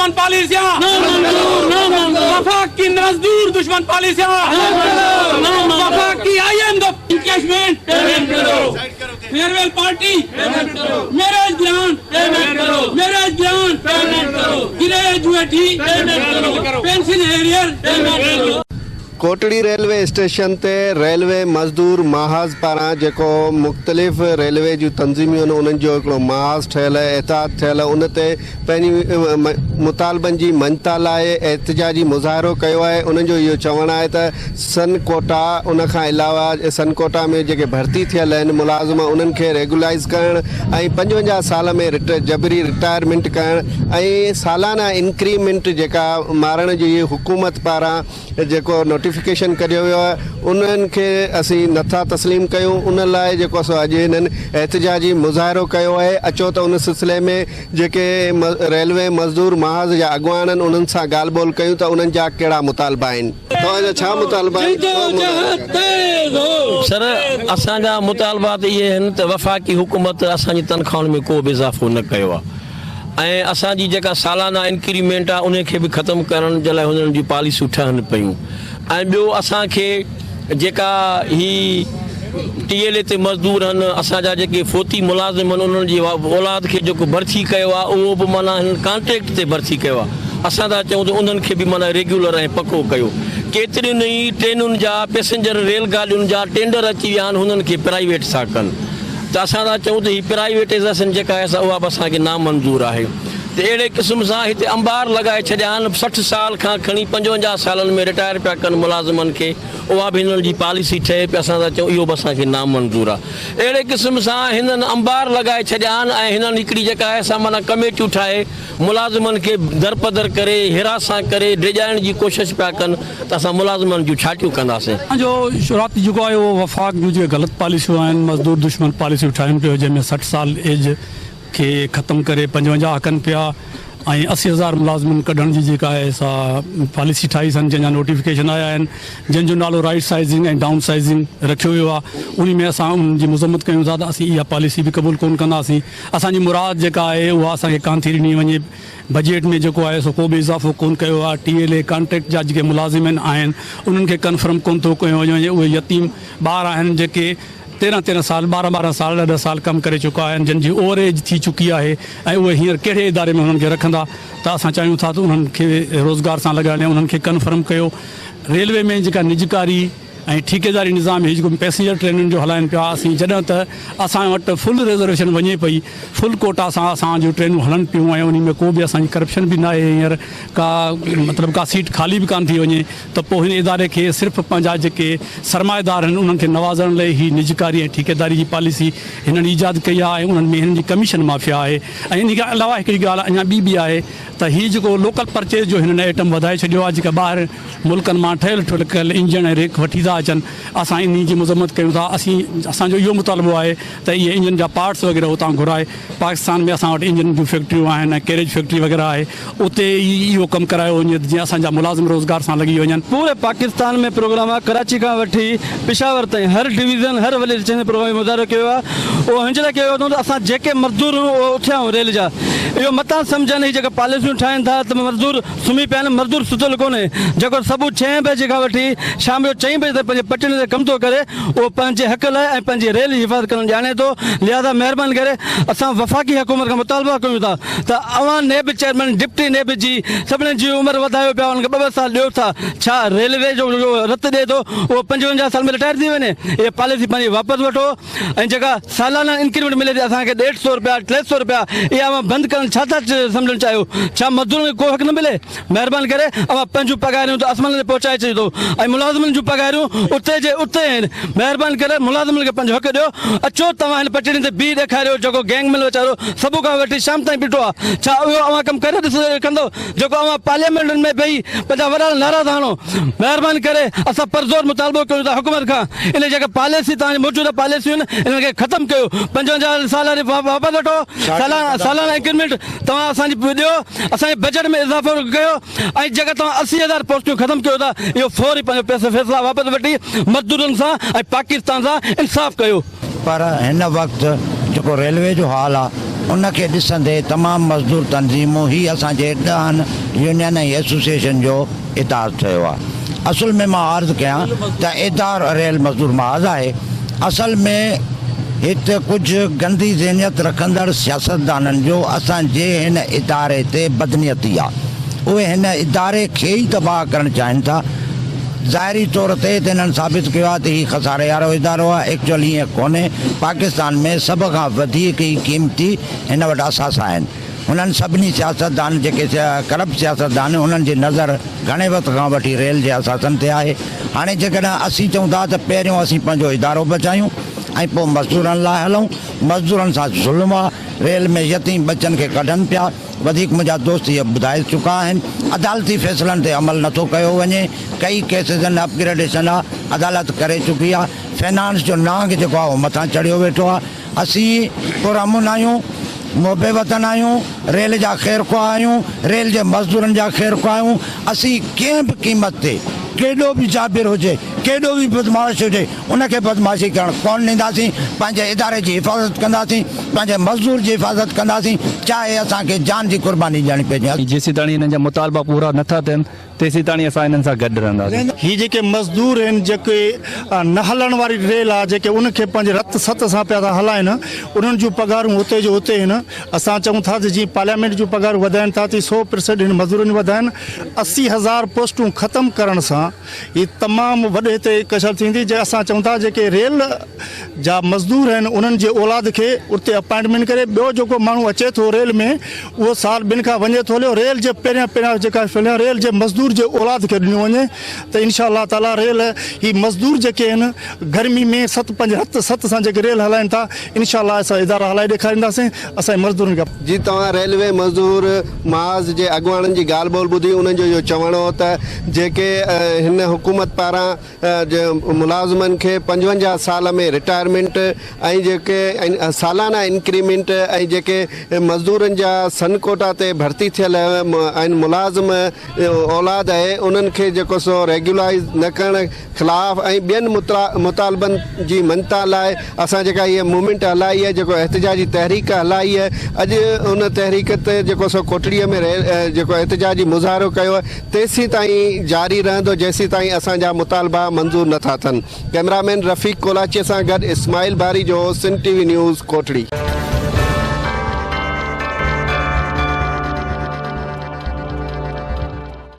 दुश्मन पॉलिसियां वफाक की मजदूर दुश्मन पॉलिसियां वफाक की I am the encashment farewell party marriage grant marriage grant gratuity pension arrear. Kotri railway station تي ريلوي مزدور محاذ پاران جيڪو مختلف ريلوي جون تنظيميون آهن انهن جو هڪڙو محاذ ٺهيل احتجاج ٿيل ان تي پنهنجي مطالبن جي مڃتا لاء احتجاجي مظاهرو ڪيو آهي انهن جو اهو چوڻ آهي ته سن ڪوٽا ان کان علاوه سن ڪوٽا ۾ جيڪي ڀرتي ٿيل آهن ملازم انهن کي ريگولائيز ڪرڻ ۽ 55 سال ۾ جبري رٽائرمينٽ ڪرڻ ۽ سالانه انڪريمينٽ جيڪا مارڻ جي حڪومت پاران جيڪو نوٽيفڪيشن ڪڍيو ويو آهي انهن کي اسين نٿا تسليم ڪيون ان لاء جيڪو سو اڄ هنن احتجاجي مظاهرو ڪيو آهي اچو ته ان سلسلي ۾ جيڪي ريلوي مزدور محاذ جا اڳواڻ آهن انهن سان ڳالهه ٻولهه ڪيون ته انهن جا ڪهڙا مطالبا آهن. توهان جا ڇا مطالبا آهن؟ سر اسان جا مطالبا ته اهي آهن ته وفاقي حڪومت اسان جي تنخواهن ۾ ڪو به اضافو نه ڪيو آهي ۽ اسان جي جيڪا سالانه انڪريمينٽ آهي انهي کي به ختم ڪرڻ جي لاء هنن جون پاليسيون ٺهن پيون ۽ ٻيو اسان کي جيڪا هي ٽي ايل اي تي مزدور آهن اسان جا جيڪي فوتي ملازم آهن انهن جي اولاد کي جيڪو ڀرٿي ڪيو آهي اهو به معنيٰ هنن ڪانٽريڪٽ تي ڀرٿي ڪيو آهي اسان ٿا چئون ته انهن کي به معنيٰ ريگيولر ۽ پڪو ڪيو ڪيترين ئي ٽرينن جا پئسينجر ريل گاڏين جا ٽينڊر اچي ويا آهن هنن کي پرائيويٽ ٿا ڪن ته اسان ٿا چئون ته هي پرائيويٽائيزيشن جيڪا آهي سا اها به اسان کي نامنظور آهي ته اهڙي قسم سان هتي انبار لڳائي ڇڏيا آهن 60 سال کان کڻي 55 سالن ۾ رٽائر پيا ڪن ملازمن کي اها به هنن جي پاليسي ٺهي پئي اسان ٿا چئون اهو به اسان کي نامنظور آهي اهڙي قسم سان هنن انبار لڳائي ڇڏيا آهن ۽ هنن هڪڙي جيڪا آهي سا معنيٰ ڪميٽيون ٺاهي ملازمن کي درپدر ڪري هراسان ڪري ڊيڄارڻ جي ڪوشش پيا ڪن ته اسان ملازمن جون ڇاٽيون ڪنداسين. اسان جو شروعاتي جيڪو آهي اهو وفاق جون جيڪي غلط پاليسيون آهن مزدور دشمن پاليسيون ٺاهين پيو جنهن ۾ 60 سال ايج کي ختم ڪري 55 ڪن پيا ۽ 80 هزار ملازمن ڪڍڻ جي جيڪا آهي سا پاليسي ٺاهي اٿن جنهن جا نوٽيفڪيشن آيا آهن جنهن جو نالو رائيٽ سائيزنگ ۽ ڊائون سائيزنگ رکيو ويو آهي انهي ۾ اسان انهن جي مذمت ڪيون ٿا ته اسين اها پاليسي به قبول ڪون ڪنداسين اسان جي مراد جيڪا آهي اها اسان کي ڪانه ٿي ڏني وڃي بجيٽ ۾ جيڪو آهي سو ڪو به اضافو ڪونه ڪيو آهي، ٽي ايل اي ڪانٽريڪٽ جا جيڪي ملازمين آهن انهن کي ڪنفرم ڪونه ٿو ڪيو وڃي، اهي يتيم ٻار آهن جيڪي تيرنهن تيرنهن سال ٻارنهن ٻارنهن سال ڏهه ڏهه سال ڪم ڪري چڪا آهن جن جي اوور ايج ٿي چڪي آهي ۽ اهي هينئر ڪهڙي اداري ۾ انهن کي رکندا ته اسان چاهيون ٿا ته انهن کي روزگار سان لڳائڻ انهن کي ڪنفرم ڪيو ريلوي ۾ جيڪا نجڪاري ۽ ٺيڪيداري نظام هي جيڪو پئسينجر ٽرينن جو هلائن پيا اسين جڏهن ته اسان وٽ فل ريزرويشن وڃي پئي فل ڪوٽا سان اسان جون ٽرينون هلن پيون ۽ انهي ۾ ڪو به اسان جي ڪرپشن به ناهي هينئر ڪا مطلب ڪا سيٽ خالي به ڪانه ٿي وڃي ته پوء هن اداري کي صرف پنهنجا جيڪي سرمائيدار آهن انهن کي نوازڻ لئي هي نجڪاري ۽ ٺيڪيداري جي پاليسي هنن ايجاد ڪئي آهي ۽ انهن ۾ هنن جي ڪميشن مافيا آهي ۽ انهي کان علاوه هڪڙي ڳالهه اڃا ٻي به آهي ته هي جيڪو لوڪل پرچيز جو هنن ائٽم وڌائي ڇڏيو آهي جيڪا ٻاهر ملڪن مان ٺهيل ٺهيل ڪيل انجڻ ۽ ريڪ وٺي ٿا اچن اسان انهي جي مذمت ڪيون ٿا اسين اسان جو اهو مطالبو آهي ته اهي انجن جا پارٽس وغيره اتان گهرائي پاڪستان ۾ اسان وٽ انجن جون فيڪٽريون آهن ۽ ڪيريج فيڪٽري وغيره آهي اتي ئي اهو ڪم ڪرايو وڃي ته جيئن اسان جا ملازم روزگار سان لڳي وڃن. پوري پاڪستان ۾ پروگرام آهي ڪراچي کان وٺي پشاور تائين هر ڊويزن هر وڏي اسٽيشن تي پروگرام جو مظاهرو ڪيو ويو آهي اهو هن جي لاء ڪيو ويو اٿئون ته اسان جيڪي مزدور آهيون اهي اٿيا آهيون ريل جا اهو متان سمجهن هي جيڪا پاليسيون ٺاهين ٿا ته مزدور سمهي پيا آهن، مزدور ستل ڪونهي، جيڪو صبح ڇهين بجي کان وٺي شام جو چئين بجي تائين پنهنجي پٽڙين تي ڪم ٿو ڪري، اهو پنهنجي حق لاء ۽ پنهنجي ريل جي حفاظت ڪرڻ ڄاڻي ٿو، لهذا مهرباني ڪري اسان وفاقي حڪومت کان مطالبو ڪيون ٿا ته اوهان نيب چيئرمين، ڊپٽي نيب جي سڀني جي عمر وڌايو پيا انهن کي ٻه ٻه سال ڏيو ٿا، ڇا ريلوي جو جيڪو رت ڏئي ٿو اهو 55 سال ۾ رٽائر ٿي وڃي، اها پاليسي پنهنجي واپس وٺو. ۽ جيڪا سالانه انڪريمينٽ ملي ٿي اسان کي ڏيڍ سو رپيا ٽي سو رپيا اها اوهان بند ڪرڻ ڇا ٿا سمجهڻ چاهيو ڇا مزدورن کي ڪو حق نه ملي مهرباني ڪري اوهان پنهنجون پگهاريون ته آسمانن تي پهچائي ڇڏيو اٿو ۽ ملازمن جون پگهاريون اتي جي اتي آهن مهرباني ڪري ملازمن کي پنهنجو حق ڏيو اچو توهان هن پٽڙين تي بيهي ڏيکاريو جيڪو گينگ مين ويچارو صبح کان وٺي شام تائين بيٺو آهي ڇا اهو اوهان ڪم ڪري ڏس ڪندو جيڪو اوهان پارليامينٽن ۾ ويهي پنهنجا وڏا نعرا ٿا هڻو مهرباني ڪري اسان پرزور مطالبو ڪيون ٿا حڪومت کان ان جيڪا پاليسي توهان جي موجوده پاليسيون آهن انهن کي ختم ڪيو 55 سالاري واپس وٺو سالانه انڪريمينٽ توهان اسان جي ڏيو اسان جي بجيٽ ۾ اضافو ڪيو ۽ جيڪا توهان 80 هزار پوسٽون ختم ڪيو ٿا اهو فوري پنهنجو پئسو فيصلا واپس وٺي مزدورن سان ۽ پاڪستان سان انصاف ڪيو. پر هن وقت جيڪو ريلوي جو حال آ. ان کي ڏسندي تمام مزدور تنظيمون هي اسان جي ڏهن يونين ۽ ايسوسيئيشن جو اتحاد ٺهيو آهي. اصل ۾ مان عرض ڪيان ته ادار ريل مزدور محاذ آهي. اصل ۾ هت ڪجهه گندي ذهنيت رکندڙ سياستدانن جو اسان جي هن اداري تي بدنيتي آ. اهي هن اداري کي ئي تباهه ڪرڻ چاهين ٿا. ظاهري طور تي ته انهن ثابت ڪيو آهي ته هي خساري وارو ادارو آهي، ايڪچوئل ائين ڪونهي، پاڪستان ۾ سڀ کان وڌيڪ ئي قيمتي هن وٽ اثاثا آهن، هنن سڀني سياستدان جيڪي ڪرپٽ سياستدان آهن انهن جي نظر گهڻي وقت کان وٺي ريل جي اثاثن تي آهي، هاڻي جيڪڏهن اسين چئون ٿا ته پهريون اسين پنهنجو ادارو بچايون ۽ پوء مزدورن لاء هلون، مزدورن سان ظلم آهي، ريل ۾ يتيم ٻچن کي ڪڍن پيا. وڌيڪ منهنجا دوست اهي ٻڌائي چڪا آهن، عدالتي فيصلن تي عمل نٿو ڪيو وڃي، ڪئي ڪيسز آهن، اپ گريڊيشن آ، عدالت ڪري چڪي آ، فنانس جو نانگ جيڪو آ اهو مٿان چڙهيو ويٺو آ، اسين پرامن آهيون، محب وطن آهيون، ريل جا خيرخواهه آهيون، ريل جي مزدورن جا خيرخواهه آهيون، اسين ڪنهن به قيمت تي ڪيڏو به جابر هجي، ڪيڏو به بدمعاش هجي، ان کي بدمعاشي ڪرڻ ڪونه ڏينداسين، پنهنجي اداري جي حفاظت ڪنداسين، پنهنجي مزدور جي حفاظت ڪنداسين، چاهي اسان کي جان جي قرباني ڏيڻي پئجي. جيسيتاڻي انهن جا مطالبا پورا نه ٿا ٿين تيسيتاڻي اسان انهن سان گڏ رهنداسين. هي جيڪي مزدور آهن جيڪي نه هلڻ واري ريل آهي جيڪي ان کي پنهنجي رت ست سان پيا ٿا هلائن انهن جون پگهارون اتي جو اتي آهن اسان چئون ٿا ته جيئن پارليامينٽ جون پگهارون وڌائن ٿا تيئن سو پرسنٽ هن مزدورن جون وڌائن 80 هزار پوسٽون ختم ڪرڻ سان هي تمام وڏي هتي ڪشل ٿيندي جي اسان چئون ٿا جيڪي ريل جا مزدور آهن انهن جي اولاد کي اتي اپائنٽمينٽ ڪري ٻيو جيڪو ماڻهو اچي ٿو ريل ۾ اهو سال ٻن کان وڃي ٿو هليو ريل جي پهريان پهريان جيڪا فليان ريل جي مزدور جي اولاد کي ڏنو وڃي ته انشاء الله تعالي ريل هي مزدور جيڪي آهن گرمي ۾ ست پنج هٿ ست سان جيڪي ريل هلائن ٿا انشاء الله اسان ادارا هلائي ڏيکارينداسين اسان جي مزدورن کي جي توهان ريلوي مزدور محاذ جي اڳواڻن جي ڳالهه ٻولهه ٻڌي انهن جو اهو چوڻ هو ته جيڪي هن حڪومت پاران ملازمن کي 55 سال ۾ رٽائرمينٽ ۽ جيڪي سالانه انڪريمينٽ ۽ جيڪي مزدورن جا سن ڪوٽا تي ڀرتي ٿيل آهن ملازم اولاد اهي انهن کي جيڪو سو ريگيولائيز نه ڪرڻ خلاف ۽ ٻين مطالبن جي مڃتا لاء اسان جيڪا هيء موومينٽ هلائي آهي جيڪو احتجاجي تحريڪ هلائي آهي اڄ ان تحريڪ تي جيڪو سو ڪوٽڙيء ۾ جيڪو احتجاجي مظاهرو ڪيو آهي تيسين تائين جاري رهندو جيسين تائين اسان جا مطالبا منظور نه ٿا ٿين ڪئميرا مين رفيق ڪولاچي سان گڏ Ismail Bharijo Sindh T V news Kotri.